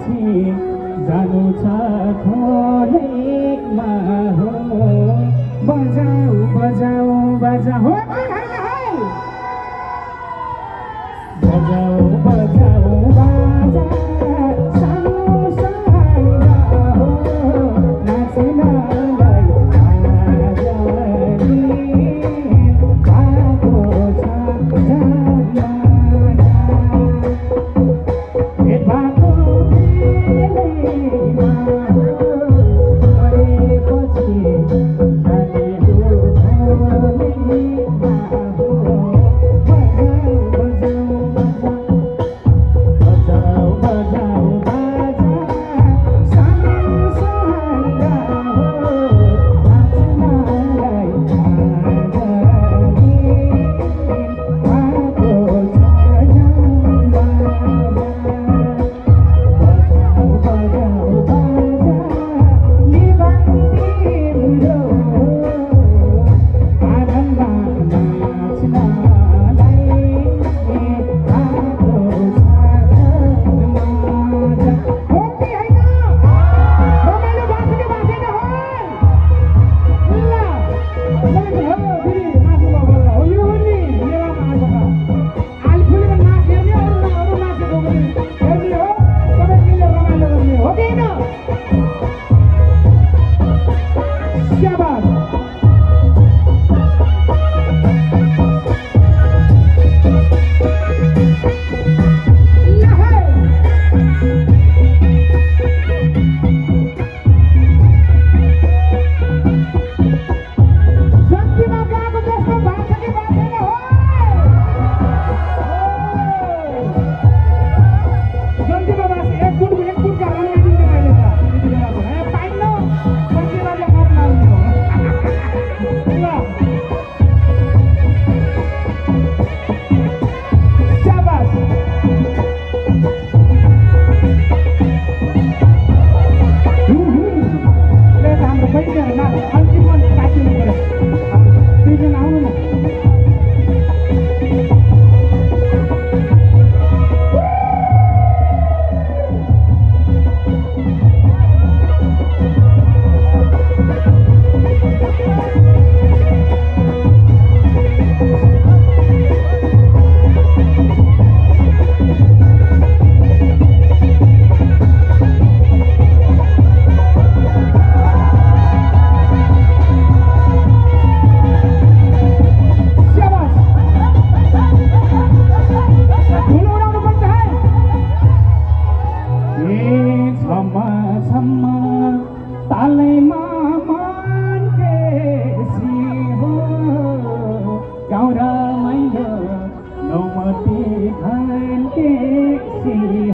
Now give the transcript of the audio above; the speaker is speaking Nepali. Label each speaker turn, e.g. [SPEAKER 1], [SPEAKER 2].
[SPEAKER 1] पछि जानु छ खोलेकमा हो बजाऊ बजाऊ बजाऊ हो बजाऊ बजाऊ बाजा सानो सानो हो नाच्नलाई आजरी भएको छ जानमा भेट भएको बेलैमा परेपछि जाने हो खोलेकमा हो बजाऊ बजाऊ बजाऊ बजाऊ बाजा सानो सानो हो नाच्नलाई आजरी भएको छ जानमा बजाऊ बजाऊ बाजा निभाइ तिम्रो आँगनमा नाच्नलाई भएको छ जानमा हो कि होइन रमाइलो भएको कि बाँचेन हो ल फेरि नाच्नु भयो हो यो नि मेलामा आएको छ आलिफुलीमा नाच हेर्ने अरू नाचेको पनि हेर्ने हो सबै मिलेर रमाइलो गर्ने हो कि होइन स्याबास जन्तीमा गएको जस्तो भएको छ कि बाँचेन हो जन्तीमा बाँचे एक फुटका रङ दिन्छ कहिले त त्यति बेलाको पाइन्न जन्तीमाले गर्न लाउने हो ल स्याबास ले त हाम्रो बहिनीहरू नाच अन्तिममा नाच्नु पर्यो दुईजना आउनु न ठुलो उडाउनु पर्छ है छम्मा छम्मा तालै